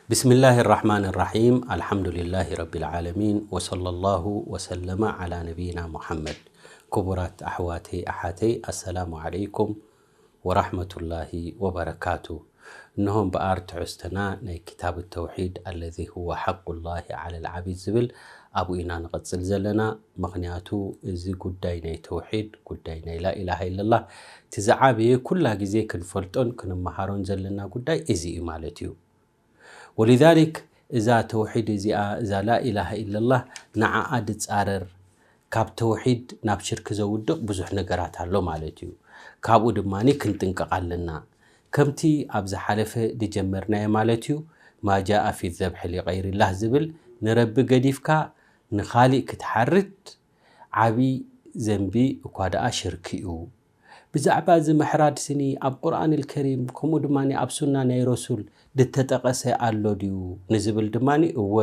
بسم الله الرحمن الرحيم. الحمد لله رب العالمين. وصلى الله وسلم على نبينا محمد. ክቡራት ኣሕዋተይ ኣሓተይ፣ ኣሰላሙ ዓለይኩም ወራሕመቱላሂ ወበረካቱ። እንሆ እምበኣር ትሕዝቶና ናይ ክታብ ተውሒድ፣ الذي هو حق الله على العبيد ዝብል ኣብኡ ኢና ንቐጽል ዘለና። ምኽንያቱ እዚ ጉዳይ ናይ ተውሒድ፣ ጉዳይ ናይ ላኢላሃ ኢለላህ፣ እቲ ዝዓበየ ኩላ ግዜ ክንፈልጦን ክንመሃሮን ዘለና ጉዳይ እዚ እዩ ማለት እዩ። ወሊዛሊክ እዛ ተውሒድ እዚኣ፣ እዛ ላኢላሃ ኢለላህ፣ ንዓኣ ድጻረር፣ ካብ ተውሒድ ናብ ሽርክ ዘውድቕ ብዙሕ ነገራት ኣሎ ማለት እዩ። ካብኡ ድማ ክንጥንቀቕ ኣለና። ከምቲ ኣብ ዝሓለፈ ድጀመርናዮ ማለት እዩ፣ ማ ጃአ ፊ ዘብሒ ሊቀይሪላህ ዝብል፣ ንረቢ ገዲፍካ ንኻሊእ ክትሓርድ ዓቢ ዘንቢ እኳ ደኣ ሽርክ እዩ። ብዛዕባ እዚ ምሕራድ ስኒ ኣብ ቁርኣን ልከሪም ከምኡ ድማ ኣብ ሱና ናይ ረሱል ድተጠቐሰ ኣሎ ድዩ ንዝብል ድማ እወ፣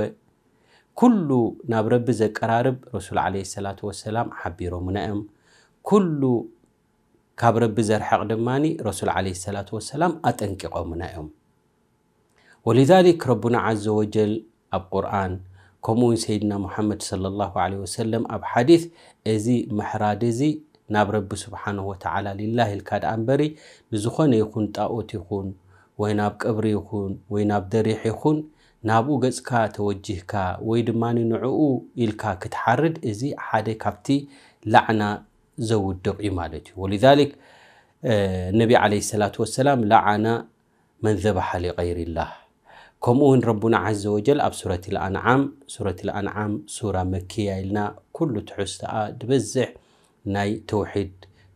ኩሉ ናብ ረቢ ዘቀራርብ ረሱል ዓለይሂ ሰላቱ ወሰላም ሓቢሮምና እዮም። ኩሉ ካብ ረቢ ዘርሕቕ ድማ ረሱል ዓለይሂ ሰላቱ ወሰላም ኣጠንቂቖምና እዮም። ወሊዛሊክ ረቡና ዓዘ ወጀል ኣብ ቁርኣን፣ ከምኡ እውን ሰይድና ሙሓመድ ሰለላሁ ዓለይሂ ወሰለም ኣብ ሓዲስ፣ እዚ ምሕራድ እዚ ናብ ረቢ ስብሓንሁ ወተዓላ ሊላህ ኢልካ ደኣ እምበሪ፣ ንዝኾነ ይኹን ጣኦት ይኹን፣ ወይ ናብ ቀብሪ ይኹን፣ ወይ ናብ ደሪሕ ይኹን፣ ናብኡ ገጽካ ተወጂህካ፣ ወይ ድማ ንዕኡ ኢልካ ክትሓርድ፣ እዚ ሓደ ካብቲ ላዕና ዘውድቕ እዩ ማለት እዩ። ወሊዛሊክ ነቢ ዓለይሂ ሰላቱ ወሰላም ለዓነ መን ዘበሐ ሊቀይሪላህ። ከምኡ እውን ረቡና ዓዘ ወጀል ኣብ ሱረት ልኣንዓም፣ ሱረት ልኣንዓም ሱራ መክያ ኢልና ኩሉ ትሕዝቶኣ ድበዝሕ ናይ ተውሒድ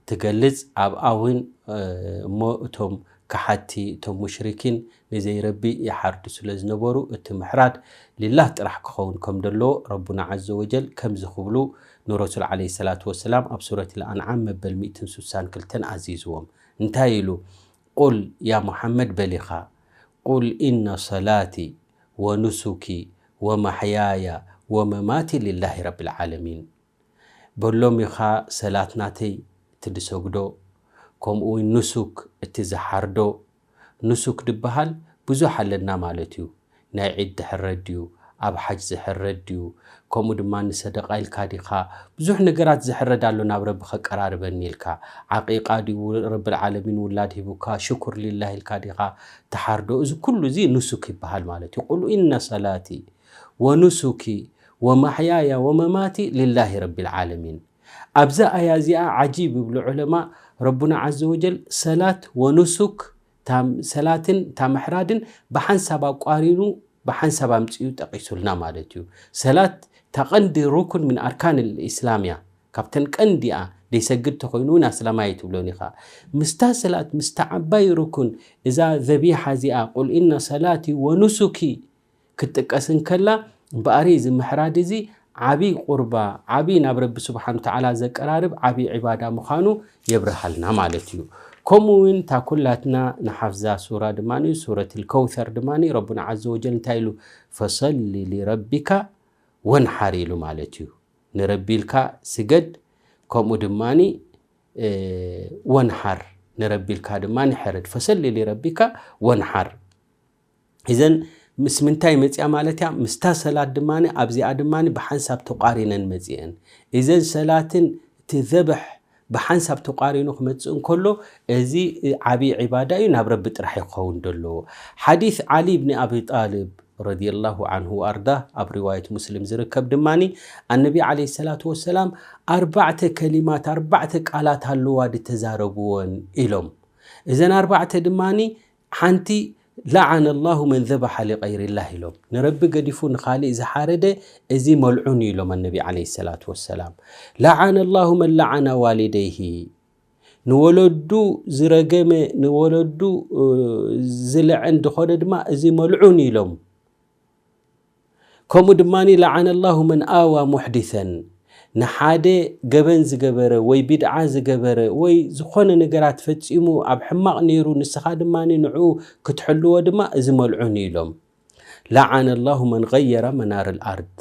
ትገልጽ። ኣብኣ እውን እሞ እቶም ከሓቲ፣ እቶም ሙሽሪኪን ንዘይረቢ ይሓርዱ ስለ ዝነበሩ፣ እቲ ምሕራድ ሊላህ ጥራሕ ክኸውን ከም ዘለዎ ረቡና ዓዘ ወጀል ከምዚ ክብሉ ንረሱል ዓለይሂ ሰላቱ ወሰላም ኣብ ሱረት ልኣንዓም መበል ሚእትን ስሳን ክልተን ኣዚዝዎም። እንታይ ኢሉ? ቁል፣ ያ ሙሓመድ በል ኢኻ፣ ቁል ኢነ ሰላቲ ወኑሱኪ ወማሕያያ ወመማቲ ሊላሂ ረቢል ዓለሚን። በሎም ኢኻ፣ ሰላት ናተይ እቲ ዝሰግዶ፣ ከምኡ እውን ኑሱክ እቲ ዝሓርዶ። ኑሱክ ድበሃል ብዙሕ ኣለና ማለት እዩ። ናይ ዒድ ዝሕረድ ድዩ? ኣብ ሓጅ ዝሕረድ ድዩ? ከምኡ ድማ ንሰደቃ ኢልካ ዲኻ? ብዙሕ ነገራት ዝሕረድ ኣሎ ናብ ረቢ ከቀራርበኒ ኢልካ። ዓቂቃ ድዩ? ረብል ዓለሚን ውላድ ሂቡካ፣ ሽኩር ሊላህ ኢልካ ዲኻ ትሓርዶ? እዚ ኩሉ እዚ ኑሱክ ይበሃል ማለት እዩ። ቁል ኢነ ሰላቲ ወኑሱኪ ወማሕያያ ወመማቲ ሊላሂ ረቢል ዓለሚን። ኣብዛ ኣያ እዚኣ ዓጂብ ይብሉ ዑለማ፣ ረቡና ዓዘ ወጀል ሰላት ወኑሱክ፣ እታ ሰላትን እታ ምሕራድን ብሓንሳብ ኣቋሪኑ፣ ብሓንሳብ ኣምጺኡ ጠቒሱልና ማለት እዩ። ሰላት እታ ቀንዲ ሩኩን ምን ኣርካን ልእስላም እያ። ካብተን ቀንዲኣ ደይሰግድ ተኾይኑ እውን ኣስላማይ ትብሎን ኢኻ። ምስታ ሰላት፣ ምስታ ዓባይ ሩኩን፣ እዛ ዘቢሓ እዚኣ፣ ቁል ኢነ ሰላቲ ወኑሱኪ ክትጥቀስ እንከላ፣ እምበኣር እዚ ምሕራድ እዚ ዓቢ ቁርባ፣ ዓቢ ናብ ረቢ ስብሓን ወተዓላ ዘቀራርብ ዓቢ ዒባዳ ምዃኑ የብርሃልና ማለት እዩ። ከምኡ እውን እታ ኩላትና ንሓፍዛ ሱራ ድማ፣ ሱረት ልከውሰር ድማ፣ ረቡና ዓዘ ወጀል እንታይ ኢሉ? ፈሰሊ ሊረቢካ ወንሓር ኢሉ ማለት እዩ። ንረቢ ኢልካ ስገድ፣ ከምኡ ድማ፣ እ፣ ወንሓር፣ ንረቢ ኢልካ ድማ ሕረድ። ፈሰሊ ሊረቢካ ወንሓር። እዘን ምስ ምንታይ መጽያ ማለት እያ? ምስታ ሰላት ድማ ኣብዚኣ ድማ ብሓንሳብ ተቋሪነን መጽየን። እዘን ሰላትን እቲ ዘብሕ ብሓንሳብ ተቋሪኑ ክመጽእ እንከሎ፣ እዚ ዓቢ ዒባዳ እዩ፣ ናብ ረቢ ጥራሕ እዩ ክኸውን ዘለዎ። ሓዲስ ዓሊ ብኒ ኣቢ ጣልብ ረዲየላሁ ዓንሁ ወኣርዳህ ኣብ ሪዋየት ሙስሊም ዝርከብ ድማ፣ ኣነቢ ዓለይሂ ሰላቱ ወሰላም ኣርባዕተ ከሊማት፣ ኣርባዕተ ቃላት ኣለዋ ድተዛረብወን ኢሎም። እዘን ኣርባዕተ ድማ ሓንቲ፣ ለዓነ ላሁ መን ዘበሐ ሊቀይሪላህ ኢሎም። ንረቢ ገዲፉ ንኻሊእ ዝሓረደ እዚ መልዑን እዩ ኢሎም ኣነቢ ዓለይሂ ሰላቱ ወሰላም። ለዓነ ላሁ መን ለዓነ ዋሊደይሂ፣ ንወለዱ ዝረገመ፣ ንወለዱ፣ እ፣ ዝልዐን ድኾነ ድማ እዚ መልዑን ኢሎም። ከምኡ ድማ ለዓነ ላሁ መን ኣዋ ሙሕዲሰን፣ ንሓደ ገበን ዝገበረ ወይ ቢድዓ ዝገበረ ወይ ዝኾነ ነገራት ፈጺሙ ኣብ ሕማቕ ነይሩ፣ ንስኻ ድማ ንዕኡ ክትሕልዎ ድማ እዚ መልዑን እዩ ኢሎም። ለዓነ ላሁ መን ገየረ መናር ልኣርድ፣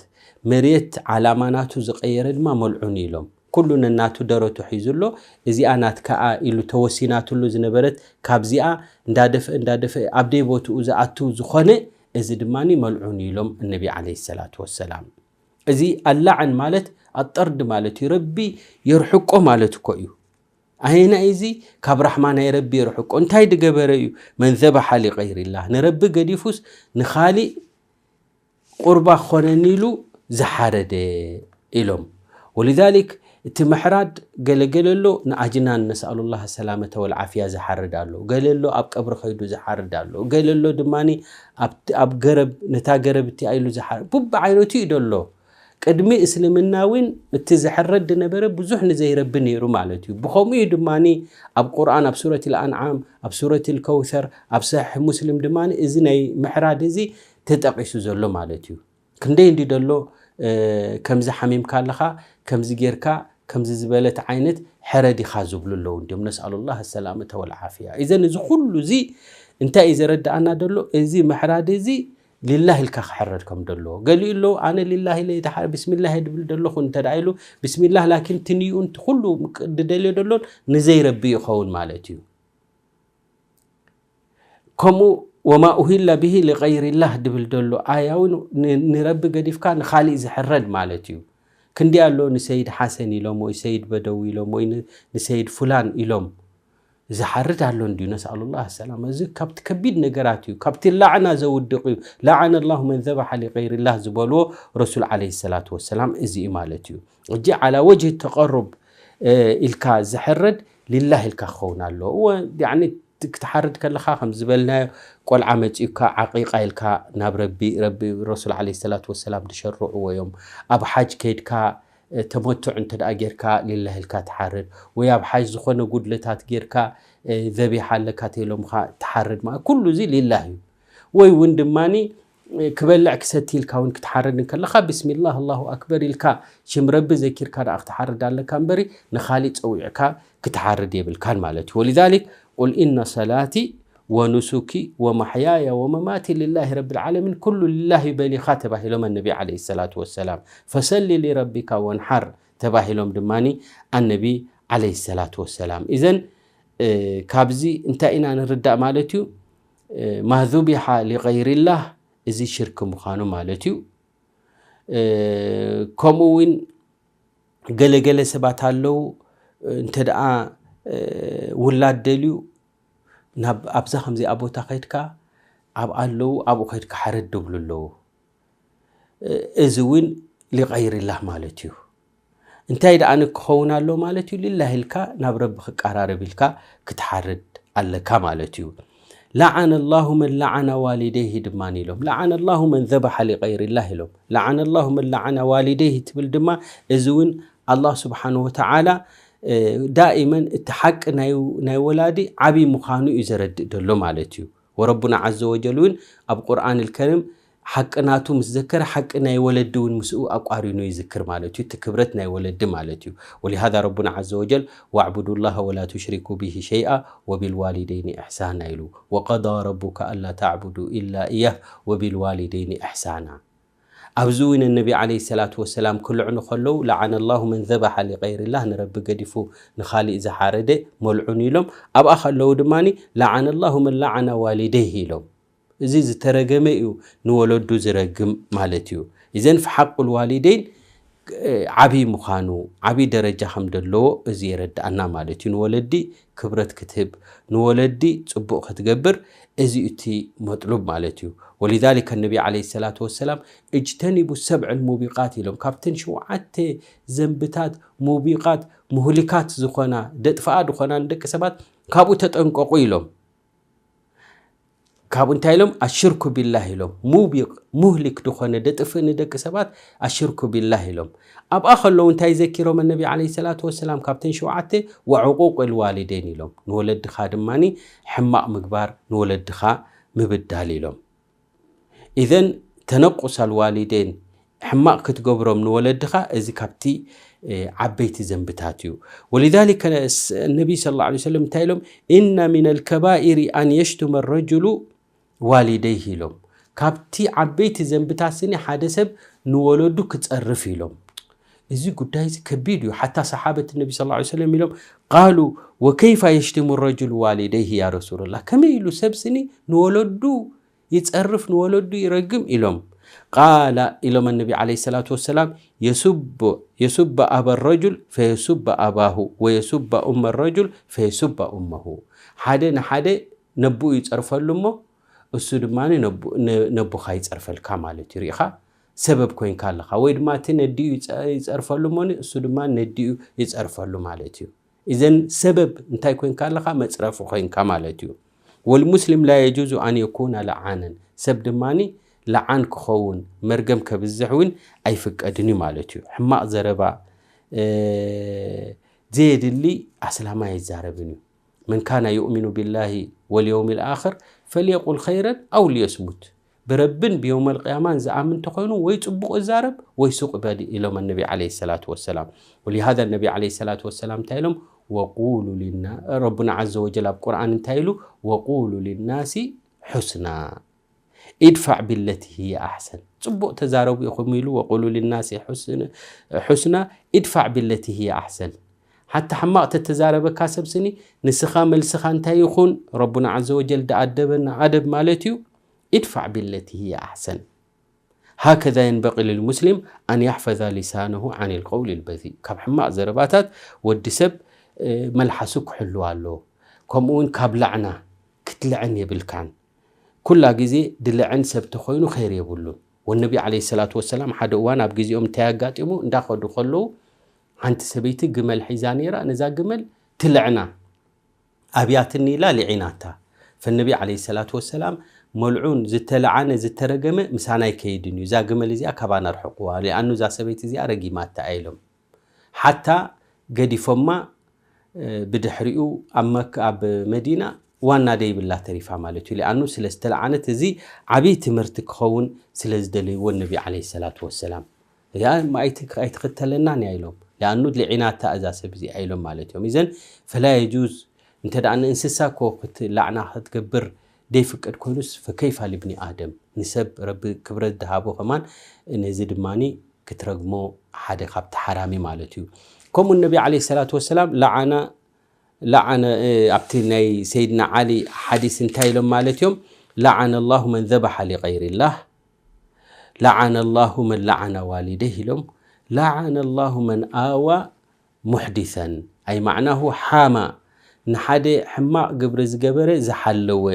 መሬት ዓላማ ናቱ ዝቀየረ ድማ መልዑን እዩ ኢሎም። ኩሉ ነናቱ ደረቱ ሒዙ ኣሎ። እዚኣ ናትካኣ ኢሉ ተወሲናትሉ ዝነበረት፣ ካብዚኣ እንዳደፍአ እንዳደፍአ ኣብ ደይ ቦትኡ ዝኣቱ ዝኾነ እዚ ድማ መልዑን ኢሎም እነቢ ዓለይሂ ሰላቱ ወሰላም። እዚ ኣላዕን ማለት ኣጠርድ ማለት እዩ። ረቢ የርሕቆ ማለት እኮ እዩ። ኣየናይ እዚ? ካብ ራሕማ ናይ ረቢ የርሕቆ። እንታይ ድገበረ እዩ? መን ዘበሓ ሊቀይሪላህ፣ ንረቢ ገዲፉስ ንኻሊእ ቁርባ ክኾነኒ ኢሉ ዝሓረደ ኢሎም። ወሊዛሊክ እቲ ምሕራድ ገለገለሎ ንኣጅናን ነስኣሉላህ ሰላመተ ወልዓፍያ ዝሓርድ ኣሎ፣ ገለሎ ኣብ ቀብሪ ከይዱ ዝሓርድ ኣሎ፣ ገለሎ ድማ ኣብ ገረብ፣ ነታ ገረብ እቲኣ ኢሉ ዝሓርድ፣ ቡብዓይነቱ እዩ ደሎ። ቅድሚ እስልምና እውን እቲ ዝሕረድ ዝነበረ ብዙሕ ንዘይረቢ ነይሩ ማለት እዩ። ብኸምኡ እዩ ድማ ኣብ ቁርኣን፣ ኣብ ሱረት ኣልኣንዓም፣ ኣብ ሱረት ኣልከውሰር፣ ኣብ ሰሒሕ ሙስሊም ድማ እዚ ናይ ምሕራድ እዚ ተጠቒሱ ዘሎ ማለት እዩ። ክንደይ እንዲ ደሎ፣ እ፣ ከምዚ ሓሚምካ ኣለኻ፣ ከምዚ ጌርካ፣ ከምዚ ዝበለት ዓይነት ሕረድ ኢኻ ዝብሉ ኣለዉ እንዲዮም። ነስኣሉላህ ሰላመተ ወልዓፍያ። ኢዘን እዚ ኩሉ እዚ እንታይ እዩ ዘረድኣና ደሎ? እዚ ምሕራድ እዚ ሊላህ ኢልካ ክሕረድ ከም ደሎ። ገሊኡ ኣሎ፣ ኣነ ሊላህ ኢለ ይተሓ-፣ ቢስሚላህ እየ ድብል ደለኹ እንተ ደኣ ኢሉ፣ ቢስሚላህ ላኪን ትንይኡን ኩሉ ቅዲ ደልዮ ደሎን ንዘይረቢ ይኸውን ማለት እዩ። ከምኡ ወማ ኡሂለ ብሂ ሊገይሪላህ ድብል ደሎ ኣያ እውን ን-፣ ንረቢ ገዲፍካ ንኻሊእ ዝሕረድ ማለት እዩ። ክንዲ ኣሎ ንሰይድ ሓሰን ኢሎም ወይ ሰይድ በደዊ ኢሎም ወይ ን-፣ ንሰይድ ፉላን ኢሎም ዝሓርድ ኣሎ እንድዩ። ነስኣሉላህ ሰላም። እዚ ካብቲ ከቢድ ነገራት እዩ፣ ካብቲ ላዕና ዘውድቕ እዩ። ለዓነ ላሁ መን ዘበሐ ሊገይሪላህ ዝበልዎ ረሱል ዓለይሂ ሰላቱ ወሰላም እዚ እዩ ማለት እዩ። እጂ ዓላ ወጅህ ተቐሩብ፣ እ፣ ኢልካ ዝሕረድ ሊላህ ኢልካ ክኸውን ኣለዎ። እወ፣ ያዕኒ፣ ት-፣ ክትሓርድ ከለኻ ከም ዝበልናዮ፣ ቆልዓ መጺኡካ ዓቂቃ ኢልካ ናብ ረቢ፣ ረቢ ረሱል ዓለይሂ ሰላቱ ወሰላም ዝሸርዕዎ እዮም። ኣብ ሓጅ ከይድካ፣ እ፣ ተመቱዕ እንተ ደኣ ጌርካ ሊላህ ኢልካ ትሓርድ፣ ወይ ኣብ ሓጅ ዝኾነ ጉድለታት ጌርካ፣ እ፣ ዘቢሓ ኣለካ ተኢሎምኻ ትሓርድ። ማ-፣ ኩሉ እዚ ሊላህ እዩ። ወይ እውን ድማኒ፣ እ፣ ክበልዕ ክሰቲ ኢልካ እውን ክትሓርድ እንከለኻ፣ ቢስሚላህ ኣላሁ ኣክበር ኢልካ ሽም ረቢ ዘኪርካ ደኣ ክትሓርድ ኣለካ እምበሪ፣ ንኻሊእ ጸዊዕካ ክትሓርድ የብልካን ማለት እዩ። ወሊዛሊክ፣ ቁል ኢነ ሰላቲ ወኑሱኪ ወመሕያየ ወመማቲ ሊላሂ ረቢል ዓለሚን፣ ኩሉ ሊላሂ በሊኻ ተባሂሎም ኣነቢ ዓለይሂ ሰላቱ ወሰላም። ፈሰሊ ሊረቢካ ወንሓር ተባሂሎም ድማኒ ኣነቢ ዓለይሂ ሰላቱ ወሰላም። ኢዘን፣ እ፣ ካብዚ እንታይ ኢና ንርዳእ ማለት እዩ? እ፣ ማ ዙቢሓ ሊገይሪላህ እዚ ሽርክ ምዃኑ ማለት እዩ። እ፣ ከምኡ እውን ገለ ገለ ሰባት ኣለዉ፣ እንተ ደኣ፣ እ፣ ውላድ ደልዩ ናብ ኣብዛ ከምዚኣ ቦታ ከይድካ ኣብ ኣለዉ ኣብኡ ከይድካ ሕረድ ድብሉ ኣለዉ። እ፣ እዚ እውን ሊገይሪላህ ማለት እዩ። እንታይ ደኣ ክኸውን ኣሎ ማለት እዩ? ሊላህ ኢልካ ናብ ረቢ ክቀራረብ ኢልካ ክትሓርድ ኣለካ ማለት እዩ። ለዓነ ላሁ መን ለዓነ ዋሊደይሂ ድማ ኢሎም። ለዓነ ላሁ መን ዘበሐ ሊገይሪላህ ኢሎም። ለዓነ ላሁ መን ለዓነ ዋሊደይሂ ትብል ድማ፣ እዚ እውን ኣላህ ስብሓነሁ ወተዓላ፣ እ፣ ዳኢመን እቲ ሓቂ ናይ፣ ናይ ወላዲ ዓብዪ ምዃኑ እዩ ዘረድእ ዘሎ ማለት እዩ። ወረቡና ዓዘ ወጀል እውን ኣብ ቁርኣን ልከሪም ሓቂ ናቱ ምስ ዘከረ፣ ሓቂ ናይ ወለዲ እውን ምስኡ ኣቋሪኑ ይዝክር ማለት እዩ። እቲ ክብረት ናይ ወለዲ ማለት እዩ። ወሊሃዛ ረቡና ዓዘ ወጀል፣ "ወዕቡዱ ላህ ወላ ቱሽሪኩ ቢሂ ሸይኣ ወቢልዋሊደይኒ ኢሕሳና" ኢሉ። "ወቀዳ ረቡከ ኣላ ተዕቡዱ ኢላ ኢያህ ወቢልዋሊደይኒ ኢሕሳና።" ኣብዚ እውን ነቢ ዓለይሂ ሰላቱ ወሰላም ክልዕኑ ከለዉ፣ "ለዓነ ላሁ መን ዘበሐ ሊገይሪላህ" ንረቢ ገዲፉ ንኻሊእ ዝሓረደ መልዑን ኢሎም። ኣብኣ ከለዉ ድማኒ፣ "ለዓነ ላሁ መን ለዓነ ዋሊደይህ" ኢሎም። እዚ ዝተረገመ እዩ፣ ንወለዱ ዝረግም ማለት እዩ። ኢዘን ፈሓቁል ዋሊደይን፣ እ፣ ዓብዪ ምዃኑ፣ ዓብዪ ደረጃ ከም ዘለዎ እዚ የረድኣና ማለት እዩ። ንወለዲ ክብረት ክትህብ፣ ንወለዲ ጽቡቕ ክትገብር፣ እዚ እቲ መጥሉብ ማለት እዩ። ወሊዛሊከ ነቢ ዓለይሂ ሰላቱ ወሰላም፣ "እጅተኒቡ ሰብዕል ሙቢቃት" ኢሎም። ካብተን ሸውዓተ ዘንብታት፣ ሙቢቃት፣ ሙህሊካት ዝኾና፣ ደጥፍኣ ዝኾና ንደቂ ሰባት ካብኡ ተጠንቀቑ ኢሎም። ካብኡ እንታይ ኢሎም? ኣሽርኩ ቢላህ ኢሎም። ሙቢቕ፣ ሙህሊክ ዝኾነ ደጥፍእ ንደቂ ሰባት ኣሽርኩ ቢላህ ኢሎም። ኣብኣ ከለዉ እንታይ ዘኪሮም ነቢ ዓለይሂ ሰላቱ ወሰላም? ካብተን ሸውዓተ፣ "ወዕቁቅ ልዋሊደይን" ኢሎም። ንወለድኻ ድማኒ ሕማቕ ምግባር፣ ንወለድኻ ምብዳል ኢሎም። ኢዘን ተነቁስ ኣልዋሊደይን፣ ሕማቕ ክትገብሮም ንወለድኻ፣ እዚ ካብቲ፣ እ፣ ዓበይቲ ዘንብታት እዩ። ወሊዛሊከ ስ-፣ ነቢ ሰለላሁ ዐለይሂ ወሰለም እንታይ ኢሎም? "ኢነ ሚነል ከባኢሪ ኣን የሽቱመ ረጅሉ ዋሊደይህ" ኢሎም። ካብቲ ዓበይቲ ዘንብታት ስኒ ሓደ ሰብ ንወለዱ ክጸርፍ ኢሎም። እዚ ጉዳይ እዚ ከቢድ እዩ። ሓታ ሰሓበት ነቢ ሰለላሁ ዐለይሂ ወሰለም ኢሎም፣ ቃሉ፣ "ወከይፋ የሽቲሙ ረጅሉ ዋሊደይህ ያ ረሱለላህ?" ከመይ ኢሉ ሰብ ስኒ ንወለዱ ይጸርፍ፣ ንወለዱ ይረግም ኢሎም። ቃለ ኢሎም ነቢ ዓለይሂ ሰላቱ ወሰላም፣ የሱብ የሱብ ኣበ ረጁል ፈየሱብ ኣባሁ ወየሱብ ኡመ ረጁል ፈየሱብ ኡመሁ። ሓደ ንሓደ ነብኡ ይጸርፈሉ እሞ እሱ ድማ ነቡኻ ይጸርፈልካ ማለት እዩ። ርኢኻ፣ ሰበብ ኮይንካ ኣለኻ። ወይ ድማ እቲ ነዲኡ ይጸርፈሉ እሞ እሱ ድማ ነዲኡ ይጸርፈሉ ማለት እዩ። እዘን ሰበብ እንታይ ኮይንካ ኣለኻ? መጽረፊ ኮይንካ ማለት እዩ። ወልሙስሊም ላ የጁዙ ኣን የኩነ ለዓነን፣ ሰብ ድማ ለዓን ክኸውን፣ መርገም ከብዝሕ እውን ኣይፍቀድን እዩ ማለት እዩ። ሕማቕ ዘረባ፣ ዘየድሊ ኣስላማይ ኣይዛረብን እዩ። መን ካነ ዩእሚኑ ቢላሂ ወልየውም ልኣኽር ፈልየቁል ኸይረን ኣው ልየስሙት። ብረብን ብየውመል ቅያማን ዝኣምን እንተኾይኑ ወይ ጽቡቕ ይዛረብ ወይ ሱቕ ይበል ኢሎም ነቢ ዓለይሂ ሰላቱ ወሰላም። ወሊሃዛ ነቢ ዓለይሂ ሰላቱ ወሰላም እንታይ ኢሎም? ወቁሉ ሊና ረቡና ዓዘ ወጀል ኣብ ቁርኣን እንታይ ኢሉ? ወቁሉ ሊናሲ ሑስና ኢድፋዕ ቢለቲ ህየ ኣሕሰን። ጽቡቕ ተዛረቡ ኢኹም ኢሉ። ወቁሉ ሊናሲ ሑስና ኢድፋዕ ቢለቲ ህየ ኣሕሰን። ሓታ ሕማቕ ተተዛረበካ ሰብ ስኒ ንስኻ መልስኻ እንታይ ይኹን? ረቡና ዓዘ ወጀል ደኣደበና ኣደብ ማለት እዩ። ኢድፋዕ ቢለቲ ህየ ኣሕሰን። ሃከዛ የንበቂ ልልሙስሊም ኣን ያሕፈዛ ሊሳነሁ ዓን ልቀውል ልበዚ። ካብ ሕማቕ ዘረባታት ወዲ ሰብ መልሓሱ ክሕልዋ ኣለዎ። ከምኡ እውን ካብ ላዕና ክትልዕን የብልካን። ኩላ ግዜ ድልዕን ሰብ ተኾይኑ ኸይር የብሉን። ወነቢ ዓለይሂ ሰላቱ ወሰላም ሓደ እዋን ኣብ ግዜኦም እንታይ ኣጋጢሙ? እንዳኸዱ ከለዉ ሓንቲ ሰበይቲ ግመል ሒዛ ነይራ። ነዛ ግመል ትልዕና ኣብያትኒ ኢላ ልዒናታ። ፈነቢ ዓለይሂ ሰላቱ ወሰላም፣ መልዑን፣ ዝተለዓነ ዝተረገመ ምሳና ኣይከይድን እዩ፣ እዛ ግመል እዚኣ ካባና ርሕቁዋ፣ ሊኣኑ እዛ ሰበይቲ እዚኣ ረጊማታ እያ ኢሎም። ሓታ ገዲፎማ ብድሕሪኡ ኣብ መካ ኣብ መዲና ዋና ደይብላ ተሪፋ ማለት እዩ። ሊኣኑ ስለ ዝተለዓነት፣ እዚ ዓብዪ ትምህርቲ ክኸውን ስለ ዝደለይዎ ነቢ ዓለይሂ ሰላቱ ወሰላም፣ እዚኣ ኣይትኽተለናን እያ ኢሎም። ሊኣኑ ልዒናታ እዛ ሰብ እዚኣ ኢሎም ማለት እዮም። እዘን ፈላ የጁዝ እንተ ደኣ ንእንስሳ እኮ ክትላዕና ክትገብር ደይፍቀድ ኮይኑስ ፈከይፋ ልብኒ ኣደም፣ ንሰብ ረቢ ክብረት ዝሃቦ ከማን ነዚ ድማኒ ክትረግሞ ሓደ ካብቲ ሓራሚ ማለት እዩ። ከምኡ ነቢ ዓለይሂ ሰላቱ ወሰላም ለዓና ለዓነ ኣብቲ ናይ ሰይድና ዓሊ ሓዲስ እንታይ ኢሎም ማለት እዮም? ለዓነ ላሁ መን ዘበሐ ሊቀይሪላህ፣ ለዓነ ላሁ መን ለዓነ ዋሊደይህ ኢሎም። ለዓነ ላሁ መን ኣዋ ሙሕዲሰን፣ ኣይ ማዕናሁ ሓማ፣ ንሓደ ሕማቕ ግብሪ ዝገበረ ዝሓለወ።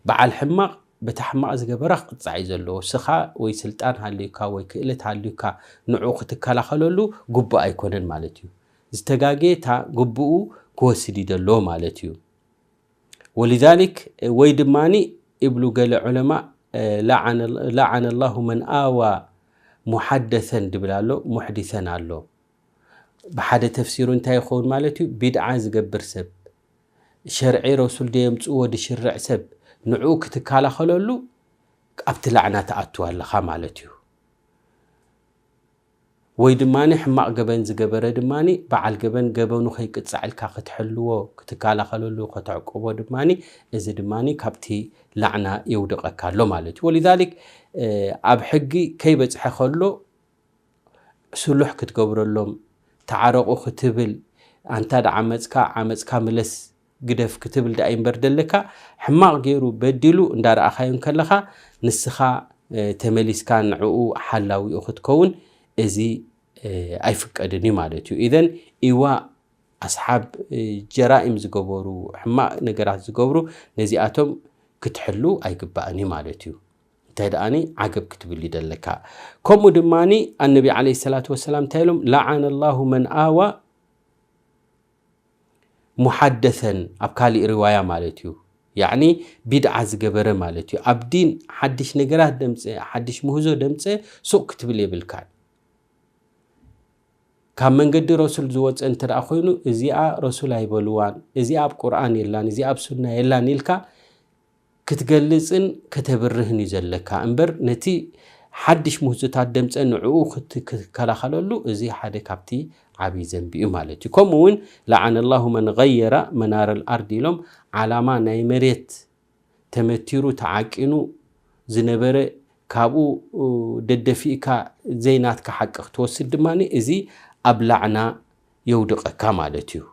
በዓል ሕማቕ በታ ሕማቕ ዝገበራ ክቕጻዕ እዩ ዘለዎ። ስኻ ወይ ስልጣን ሃልዩካ ወይ ክእለት ሃልዩካ ንዕኡ ክትከላኸለሉ ግቡእ ኣይኮነን ማለት እዩ። ዝተጋገየ እታ ግቡኡ ክወስድ እዩ ዘለዎ ማለት እዩ። ወሊዛሊክ ወይ ድማኒ ይብሉ ገለ ዑለማ፣ ለዓነ ላሁ መን ኣዋ ሙሓደሰን ድብል ኣሎ፣ ሙሕዲሰን ኣሎ። ብሓደ ተፍሲሩ እንታይ ይኸውን ማለት እዩ? ቢድዓ ዝገብር ሰብ፣ ሸርዒ ረሱል ደየምፅዎ ድሽርዕ ሰብ ንዕኡ ክትከላኸለሉ ኣብቲ ላዕና ትኣትው ኣለኻ ማለት እዩ። ወይ ድማ ሕማቕ ገበን ዝገበረ ድማ በዓል ገበን ገበኑ ከይቅፃዕ ኢልካ ክትሕልዎ፣ ክትከላኸለሉ፣ ከተዕቅቦ ድማ እዚ ድማ ካብቲ ላዕና የውድቐካ ኣሎ ማለት እዩ። ወሊዛሊክ ኣብ ሕጊ ከይበፅሐ ከሎ ስሉሕ ክትገብረሎም፣ ተዓረቑ ክትብል፣ ኣንታ ደዓመፅካ ዓመፅካ ምለስ ግደፍ ክትብል ደኣ እምበር ደለካ፣ ሕማቕ ገይሩ በዲሉ እንዳረኣኻዮ እንከለኻ ንስኻ ተመሊስካ ንዕኡ ሓላዊኡ ክትከውን እዚ ኣይፍቀድን እዩ ማለት እዩ። ኢዘን ኢዋ ኣስሓብ ጀራኢም ዝገበሩ፣ ሕማቕ ነገራት ዝገብሩ፣ ነዚኣቶም ክትሕሉ ኣይግባእን እዩ ማለት እዩ። እንታይ ደኣኒ ዓገብ ክትብል ይደለካ። ከምኡ ድማኒ ኣነቢ ዓለይሂ ሰላቱ ወሰላም እንታይ ኢሎም? ለዓነ ላሁ መን ኣዋ ሙሓደሰን፣ ኣብ ካሊእ ሪዋያ ማለት እዩ። ያዕኒ ቢድዓ ዝገበረ ማለት እዩ። ኣብ ዲን ሓድሽ ነገራት ደምፀ፣ ሓድሽ ምህዞ ደምፀ ሱቕ ክትብል የብልካን። ካብ መንገዲ ረሱል ዝወፀ እንተ ደኣ ኮይኑ እዚኣ ረሱል ኣይበልዋን፣ እዚኣ ኣብ ቁርኣን የላን፣ እዚኣ ኣብ ሱና የላን ኢልካ ክትገልጽን ከተብርህን እዩ ዘለካ እምበር ነቲ ሓድሽ ምህዞታት ደምፀ ንዕኡ ክት- ክትከላኸለሉ እዚ ሓደ ካብቲ ዓብዪ ዘንቢ እዩ ማለት እዩ። ከምኡ እውን ለዓነ ላሁ መን ገየረ መናረ ልኣርድ ኢሎም ዓላማ ናይ መሬት ተመቲሩ ተዓቂኑ ዝነበረ ካብኡ ደደፊእካ ዘይናትካ ሓቂ ክትወስድ ድማ እዚ ኣብ ላዕና የውድቐካ ማለት እዩ።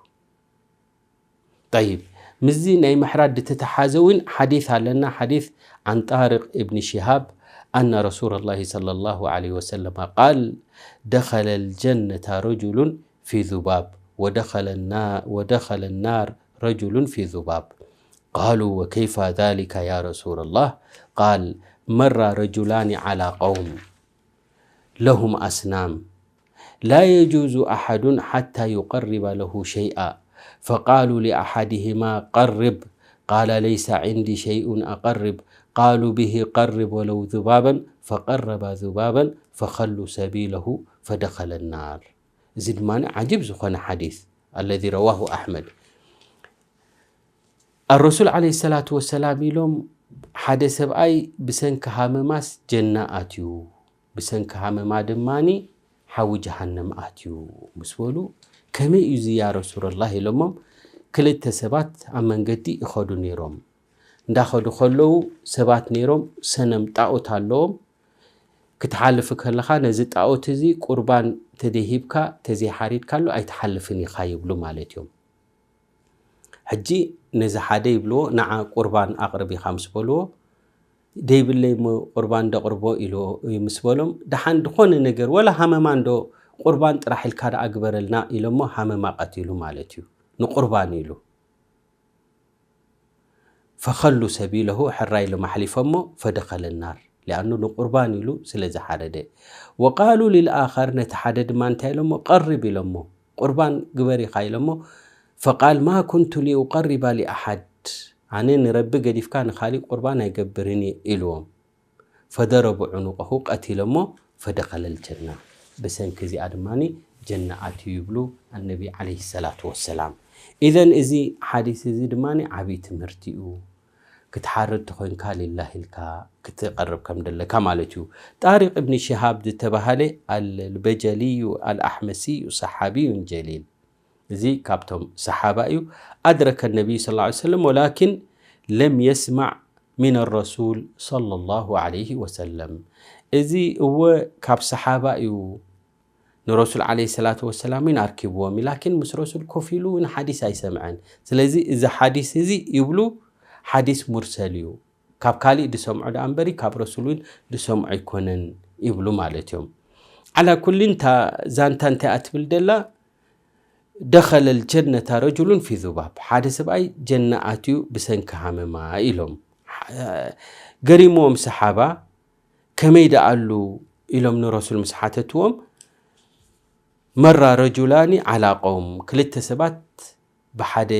ጠይብ ምስዚ ናይ ምሕራድ ዝተተሓዘ እውን ሓዲስ ኣለና። ሓዲስ عن طارق بن شهاب أن رسول الله صلى الله عليه وسلم قال: دخل الجنة رجل في ذباب، ودخل النا-، ودخل النار رجل في ذباب. قالوا: وكيف ذلك يا رسول الله؟ قال: مر رجلان على قوم لهم أصنام، لا يجوز أحد حتى يقرب له شيئا، فقالوا لأحدهما: قرب، قال: ليس عندي شيء أقرب، قالوا: به قرب ولو ذبابا، فقرب ذبابا، فخلوا سبيله، فدخل النار. እዚ ድማ ዓጂብ ዝኾነ ሓዲስ፣ الذي رواه أحمد። الرسول عليه الصلاة والسلام ኢሎም፣ ሓደ ሰብኣይ ብሰንኪ ሃመማስ ጀና ኣትዩ፣ ብሰንኪ ሃመማ ድማኒ ሓዊ ጀሃነም ኣትዩ ምስ በሉ፣ ከመይ እዩ እዚ ያ ረሱለላህ ኢሎሞም። ክልተ ሰባት ኣብ መንገዲ ይኸዱ ነይሮም። እንዳኸዱ ከለዉ ሰባት ነይሮም፣ ሰነም ጣዖት ኣለዎም። ክትሓልፍ ከለኻ ነዚ ጣዖት እዚ ቁርባን ተደይሂብካ፣ ተዘይሓሪድካሉ ኣይትሓልፍን ኢኻ ይብሉ ማለት እዮም። ሕጂ ነዚ ሓደ ይብልዎ፣ ንዓ ቁርባን ኣቕርብ ኢኻ ምስ በልዎ፣ ደይብለይ እሞ ቁርባን ደቕርቦ ኢሉ ምስ በሎም፣ ደሓን ድኾነ ነገር ወላ ሃመማ እንዶ ቁርባን ጥራሕ ኢልካ ደኣ ግበረልና ኢሎሞ ሃመማ ቀቲሉ ማለት እዩ። ንቁርባን ኢሉ። ፈኸሉ ሰቢለሁ፣ ሕራይ ኢሎም ኣሕሊፎሞ፣ ፈደኸለ ናር፣ ሊኣኑ ንቁርባን ኢሉ ስለ ዝሓረደ። ወቃሉ ሊልኣኸር፣ ነቲ ሓደ ድማ እንታይ ኢሎሞ? ቀርብ ኢሎሞ፣ ቁርባን ግበር ኢኻ ኢሎሞ። ፈቃል ማ ኩንቱ ሊኡቀሪባ ሊኣሓድ፣ ኣነ ንረቢ ገዲፍካ ንኻሊእ ቁርባን ኣይገብርን እየ ኢልዎም። ፈደረቡ ዑኑቀሁ፣ ቀቲሎሞ፣ ፈደኸለል ጀና፣ ብሰንኪ እዚኣ ድማ ጀና ኣትዩ ይብሉ ኣነቢ ዓለይሂ ሰላቱ ወሰላም። ኢዘን እዚ ሓዲስ እዚ ድማ ዓብዪ ትምህርቲ እዩ። ክትሓርድ ተኾይንካ ሊላህ ኢልካ ክትቐርብ ከም ደለካ ማለት እዩ። ጣሪቅ እብኒ ሽሃብ ዝተባሃለ ኣልበጀልዩ ኣልኣሕመስዩ ሰሓብዩን ጀሊል። እዚ ካብቶም ሰሓባ እዩ። ኣድረከ ነቢይ ሰለላሁ ዐለይሂ ወሰለም ወላኪን ለም የስማዕ ሚን ረሱል ሰለላሁ ዐለይሂ ወሰለም። እዚ እወ ካብ ሰሓባ እዩ፣ ንረሱል ዐለይሂ ሰላቱ ወሰላም እውን ኣርኪብዎም እዩ። ላኪን ምስ ረሱል ኮፍ ኢሉ እውን ሓዲስ ኣይሰምዐን። ስለዚ እዚ ሓዲስ እዚ ይብሉ ሓዲስ ሙርሰል እዩ። ካብ ካሊእ ዝሰምዖ ደኣ እምበሪ ካብ ረሱል እውን ዝሰምዖ ኣይኮነን ይብሉ ማለት እዮም። ዓላ ኩሊን እታ ዛንታ እንታይ እያ ትብል ደላ? ደኸለል ጀነታ ረጁሉን ፊ ዙባብ፣ ሓደ ሰብኣይ ጀና ኣትዩ ብሰንኪ ሃመማ ኢሎም። ገሪምዎም ሰሓባ፣ ከመይ ደኣሉ ኢሎም ንረሱል ምስ ሓተትዎም፣ መራ ረጁላኒ ዓላ ቀውም፣ ክልተ ሰባት ብሓደ፣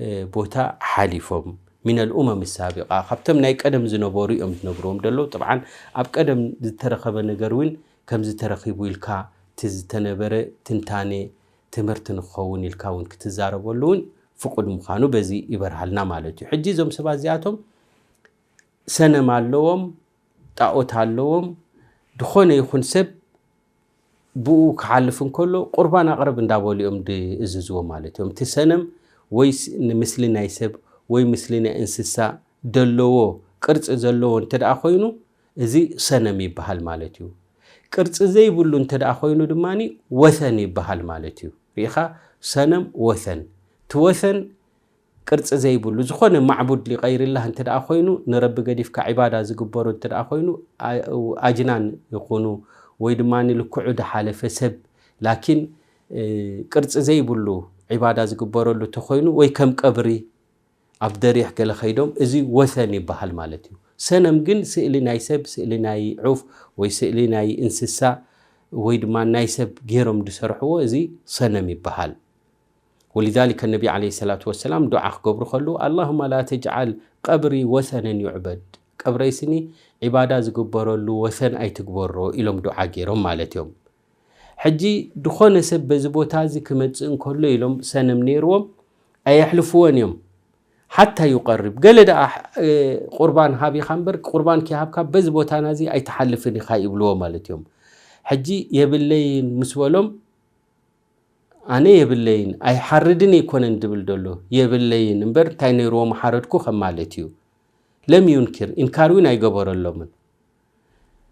እ፣ ቦታ ሓሊፎም፣ ሚነል ኡመም ሳቢቃ፣ ካብቶም ናይ ቀደም ዝነበሩ እዮም ዝነግርዎም ዘለዉ። ጥብዓን ኣብ ቀደም ዝተረኸበ ነገር እውን ከም ዝተረኺቡ ኢልካ እቲ ዝተነበረ ትንታኔ ትምህርቲ ንክኸውን ኢልካ እውን ክትዛረበሉ እውን ፍቁድ ምዃኑ በዚ ይበርሃልና ማለት እዩ። ሕጂ እዞም ሰባት እዚኣቶም ሰነም ኣለዎም፣ ጣዖት ኣለዎም። ዝኾነ ይኹን ሰብ ብኡ ክሓልፍ እንከሎ ቁርባን ኣቕርብ እንዳበሉ እዮም ዝእዝዝዎ ማለት እዮም። እቲ ሰነም ወይ ስ-፣ ንምስሊ ናይ ሰብ ወይ ምስሊ ናይ እንስሳ ደለዎ፣ ቅርጺ ዘለዎ እንተ ደኣ ኮይኑ፣ እዚ ሰነም ይበሃል ማለት እዩ። ቅርጺ ዘይብሉ እንተ ደኣ ኮይኑ ድማ ወሰን ይበሃል ማለት እዩ። ርኢኻ? ሰነም፣ ወሰን። እቲ ወሰን ቅርጺ ዘይብሉ ዝኾነ ማዕቡድ ሊቀይርላህ እንተ ደኣ ኮይኑ፣ ንረቢ ገዲፍካ ዒባዳ ዝግበሮ እንተ ደኣ ኮይኑ፣ ኣ-፣ ኣጅናን ይኹኑ ወይ ድማ ልክዑ ዝሓለፈ ሰብ፣ ላኪን፣ እ፣ ቅርጺ ዘይብሉ ዒባዳ ዝግበረሉ እንተኾይኑ፣ ወይ ከም ቀብሪ ኣብ ደሪሕ ገለ ኸይዶም፣ እዚ ወሰን ይበሃል ማለት እዩ። ሰነም ግን ስእሊ ናይ ሰብ፣ ስእሊ ናይ ዑፍ ወይ ስእሊ ናይ እንስሳ ወይ ድማ ናይ ሰብ ገይሮም ዝሰርሕዎ፣ እዚ ሰነም ይበሃል። ወሊዛሊከ ነቢ ዓለይሂ ሰላቱ ወሰላም ዱዓ ክገብሩ ከለዉ፣ ኣላሁመ ላ ተጅዓል ቀብሪ ወሰነን ዩዕበድ፣ ቀብረይ ስኒ ዒባዳ ዝግበረሉ ወሰን ኣይትግበሮ ኢሎም ዱዓ ገይሮም ማለት እዮም። ሕጂ ድኾነ ሰብ በዚ ቦታ እዚ ክመጽእ እንከሎ ኢሎም ሰነም ነይርዎም ኣየሕልፍዎን እዮም። ሓታ ዩቀርብ፣ ገለ ደኣ፣ እ፣ ቁርባን ሃብ ኢኻ እምበር፣ ቁርባን ከይሃብካ በዚ ቦታና እዚ ኣይትሓልፍን ኢኻ ይብልዎ ማለት እዮም። ሕጂ የብለይን ምስ በሎም፣ ኣነ የብለይን፣ ኣይሓርድን ኣይኮነን ድብል ደሎ፣ የብለይን እምበር እንታይ ነይርዎ ምሓረድኩ ከም ማለት እዩ። ለም ዩንኪር፣ ኢንካር እውን ኣይገበረሎምን።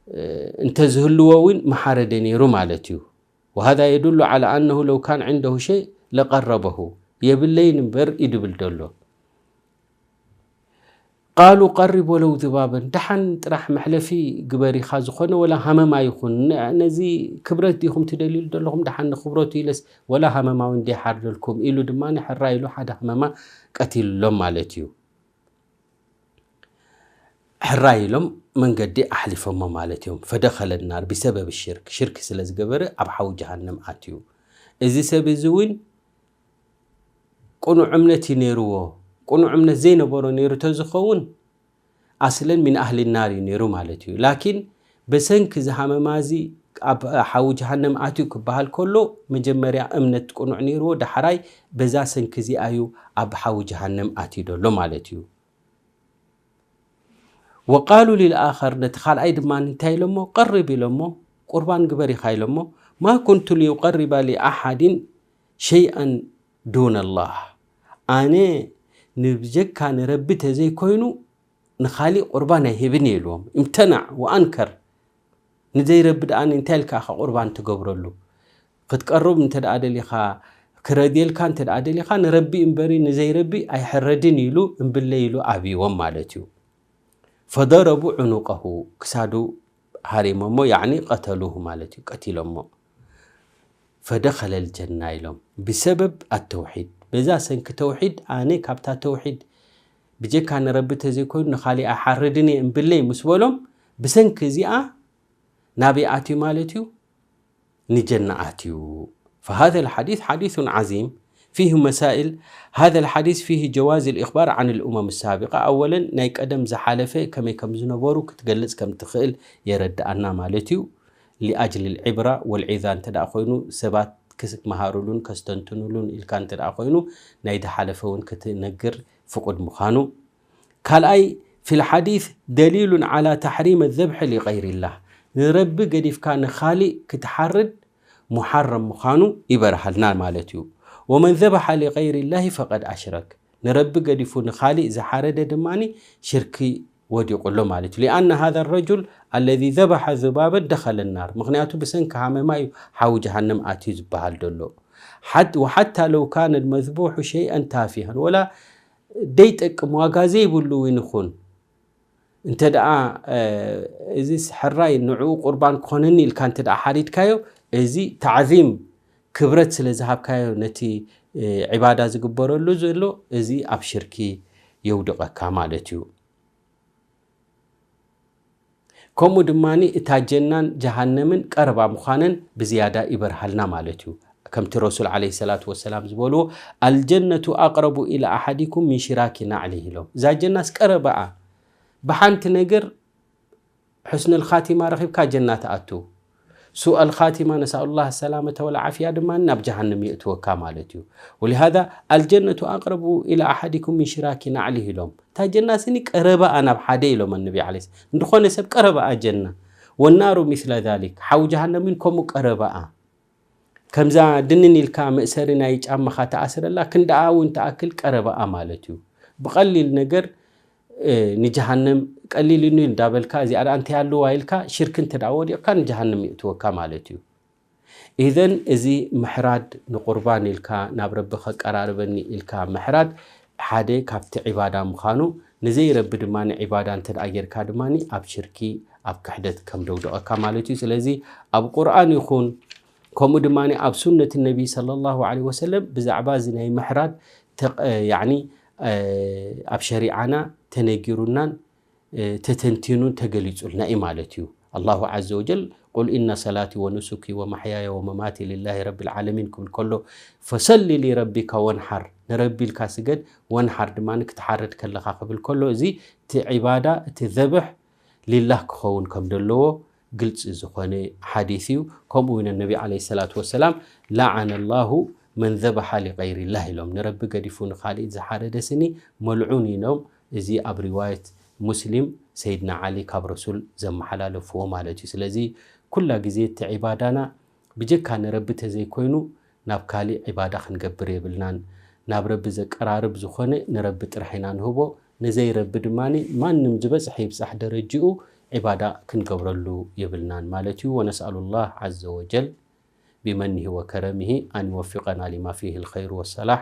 እ፣ እንተዝህልዎ እውን ምሓረደ ነይሩ ማለት እዩ። ወሃዛ የዱሉ ዓላ ኣነሁ ለው ካን ዕንደሁ ሸይ ለቀረበሁ፣ የብለይን እምበር እዩ ድብል ደሎ። ቃሉ ቀርብ ወለው ዝባበን፣ ደሓን ጥራሕ መሕለፊ ግበር ኢኻ፣ ዝኾነ ወላ ሃመማ ይኹን። ነ-፣ ነዚ ክብረት ዲኹም ትደልዩሉ ዘለኹም? ደሓን ንክብረቱ ኢለስ ወላ ሃመማ እውን ደይሓርደልኩም ኢሉ ድማ ሕራይ ኢሉ ሓደ ሃመማ ቀቲልሎም ማለት እዩ። ሕራይ ኢሎም መንገዲ ኣሕሊፎሞ ማለት እዮም። ፈደኸለ ናር ብሰበብ ሽርክ፣ ሽርክ ስለ ዝገበረ ኣብ ሓዊ ጀሃነም ኣትዩ። እዚ ሰብ እዚ እውን ቅኑዕ እምነት እዩ ነይርዎ። ቅኑዕ እምነት ዘይነበሮ ነይሩ ተዝኸውን ኣስለን ሚን ኣህሊ ናር እዩ ነይሩ ማለት እዩ። ላኪን ብሰንኪ ዝሃመማ እዚ ኣብ ሓዊ ጀሃነም ኣትዩ ክበሃል ከሎ መጀመርያ እምነት ቅኑዕ ነይርዎ፣ ዳሕራይ በዛ ሰንኪ እዚኣ እዩ ኣብ ሓዊ ጀሃነም ኣትዩ ዘሎ ማለት እዩ። ወቃሉ ሊልኣኸር፣ ነቲ ካልኣይ ድማ እንታይ ኢሎሞ? ቀርብ ኢሎሞ፣ ቁርባን ግበር ኢኻ ኢሎሞ። ማ ኩንቱ ሊዩቀርባ ሊኣሓድን ሸይኣን ዱነ ላህ፣ ኣነ ንብጀካ ንረቢ ተዘይኮይኑ ንኻሊእ ቁርባን ኣይህብን እየ ኢልዎም። እምተናዕ ወኣንከር። ንዘይረቢ ደኣ እንታይ ኢልካ ኢኻ ቁርባን ትገብረሉ? ክትቀርብ እንተ ደኣ ደሊኻ፣ ክረድየልካ እንተ ደኣ ደሊኻ፣ ንረቢ እምበሪ ንዘይረቢ ኣይሕረድን ኢሉ እምብለይ ኢሉ ኣብይዎም ማለት እዩ። ፈደረቡ ዕኑቀሁ፣ ክሳዱ ሃሪሞሞ፣ ያዕኒ ቀተሉሁ ማለት እዩ፣ ቀቲሎሞ። ፈደኸለል ጀና ኢሎም ብሰበብ ኣተውሒድ፣ በዛ ሰንኪ ተውሒድ፣ ኣነ ካብታ ተውሒድ ብጀካ ንረቢ ተዘይኮይኑ ንኻሊእ ኣይሓርድን እየ እምብለይ ምስ በሎም፣ ብሰንኪ እዚኣ ናበይ ኣትዩ ማለት እዩ? ንጀና ኣትዩ። فهذا الحديث حديث عظيم فيه مسائل. هذا الحديث فيه جواز الإخبار عن الأمم السابقة. أولا، ናይ ቀደም ዝሓለፈ ከመይ ከም ዝነበሩ ክትገልጽ ከም ትኽእል የረድኣና ማለት እዩ። لأجل العبرة والعظة እንተ ደኣ ኮይኑ፣ ሰባት ክመሃሩሉን ከስተንትኑሉን ኢልካ እንተ ደኣ ኮይኑ፣ ናይ ዝሓለፈ እውን ክትነግር ፍቁድ ምዃኑ። ካልኣይ፣ في الحديث دليل على تحريم الذبح لغير الله፣ ንረቢ ገዲፍካ ንኻሊእ ክትሓርድ ሙሓረም ምዃኑ ይበርሃልና ማለት እዩ። ومن ذبح لغير الله فقد أشرك، ንረቢ ገዲፉ ንኻሊእ ዝሓረደ ድማ ሽርኪ ወዲቑ ኣሎ ማለት እዩ። لأن هذا الرجل الذي ذبح ذبابا دخل النار، ምኽንያቱ ብሰንኪ ሃመማ እዩ ሓዊ ጀሃነም ኣትዩ ዝበሃል ዘሎ። حت-، وحتى لو كان المذبوح شيئا تافها، ወላ ደይጠቅም ዋጋ ዘይብሉ እውን ይኹን፣ እንተ ደኣ፣ እ፣ እዚስ ሕራይ ንዕኡ ቁርባን ክኾነኒ ኢልካ እንተ ደኣ ሓሪድካዮ፣ እዚ ታዕዚም ክብረት ስለ ዝሃብካዮ ነቲ፣ እ፣ ዒባዳ ዝግበረሉ ዘሎ፣ እዚ ኣብ ሽርኪ የውድቐካ ማለት እዩ። ከምኡ ድማ እታ ጀናን ጀሃነምን ቀረባ ምዃነን ብዝያዳ ይበርሃልና ማለት እዩ። ከምቲ ረሱል ዓለይሂ ሰላቱ ወሰላም ዝበልዎ፣ "ኣልጀነቱ ኣቅረቡ ኢላ ኣሓዲኩም ሚን ሽራኪ ናዕሊህ" ኢሎም። እዛ ጀናስ ቀረባኣ፣ ብሓንቲ ነገር ሑስነል ኻቲማ ረኺብካ ጀና ትኣቱ። ሱኣል ኻቲማ፣ ነስኣሉላህ ሰላመተ ወልዓፍያ፣ ድማ ናብ ጀሃነም የእትወካ ማለት እዩ። ወሊሃዛ፣ "ኣልጀነቱ ኣቅረቡ ኢላ ኣሓዲኩም ሚን ሽራኪ ናዕሊህ" ኢሎም። እታ ጀና ስኒ ቀረባኣ ናብ ሓደ ኢሎም ኣነቢ ዓለይሂ ሰላም። እንድኾነ ሰብ ቀረባኣ ጀና። "ወናሩ ሚስለ ዛሊክ", ሓዊ ጀሃነም እውን ከምኡ ቀረባኣ። ከምዛ ድንን ኢልካ መእሰሪ ናይ ጫማኻ ተኣስረላ ክንድኣ እውን ትኣክል ቀረባኣ ማለት እዩ። ብቐሊል ነገር፣ እ፣ ንጀሃነም ቀሊል እዩ እንዳበልካ፣ እዚኣ ደኣ እንታይ ኣለዋ ኢልካ ሽርክ እንተ ደኣ ወዲቕካ ንጀሃነም የእትወካ ማለት እዩ። ኢዘን እዚ ምሕራድ ንቁርባን ኢልካ ናብ ረቢ ከቀራርበኒ ኢልካ ምሕራድ ሓደ ካብቲ ዒባዳ ምዃኑ፣ ንዘይ ረቢ ድማ ንዒባዳ እንተ ደኣ ጌርካ ድማ ኣብ ሽርኪ፣ ኣብ ክሕደት ከም ደውድቐካ ማለት እዩ። ስለዚ ኣብ ቁርኣን ይኹን ከምኡ ድማ ኣብ ሱነት ነቢ ሰለላሁ ዐለይሂ ወሰለም ብዛዕባ እዚ ናይ ምሕራድ ተቕ-፣ ያዕኒ፣ እ፣ ኣብ ሸሪዓና ተነጊሩናን፣ እ፣ ተተንቲኑን ተገሊጹልና እዩ ማለት እዩ። ኣላሁ ዐዘ ወጀል፣ "ቁል ኢነ ሰላቲ ወኑሱኪ ወመሕያየ ወመማቲ ሊላሂ ረቢል ዓለሚን" ክብል ከሎ፣ "ፈሰሊ ሊረቢካ ወንሓር፣ ንረቢ ኢልካ ስገድ፣ ወንሓር ድማ ክትሓርድ ከለኻ" ክብል ከሎ፣ እዚ እቲ ዒባዳ፣ እቲ ዘብሕ ሊላህ ክኸውን ከም ዘለዎ ግልጺ ዝኾነ ሓዲስ እዩ። ከምኡ እውን ነቢ ዓለይሂ ሰላቱ ወሰላም፣ "ለዓነ ላሁ መን ዘበሐ ሊገይሪላህ" ኢሎም፣ ንረቢ ገዲፉ ንኻልእ ዝሓረደ ስኒ መልዑን ኢሎም። እዚ ኣብ ሪዋየት ሙስሊም ሰይድና ዓሊ ካብ ረሱል ዘመሓላለፍዎ ማለት እዩ። ስለዚ ኩላ ግዜ እቲ ዒባዳና ብጀካ ንረቢ ተዘይኮይኑ ናብ ካሊእ ዒባዳ ክንገብር የብልናን። ናብ ረቢ ዘቀራርብ ዝኾነ ንረቢ ጥራሕ ኢና ንህቦ። ንዘይ ረቢ ድማ ማንም ዝበጽሐ ይብጻሕ ደረጅኡ ዒባዳ ክንገብረሉ የብልናን ማለት እዩ። ወነስኣሉ ላህ ዐዘ ወጀል ቢመኒሂ ወከረሚሂ ኣን ይወፊቀና ሊማ ፊሂ ልኸይሩ ወሰላሕ።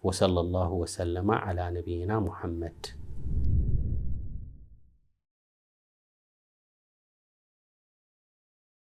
ወሰለ ላሁ ወሰለመ ዐላ ነቢይና ሙሐመድ።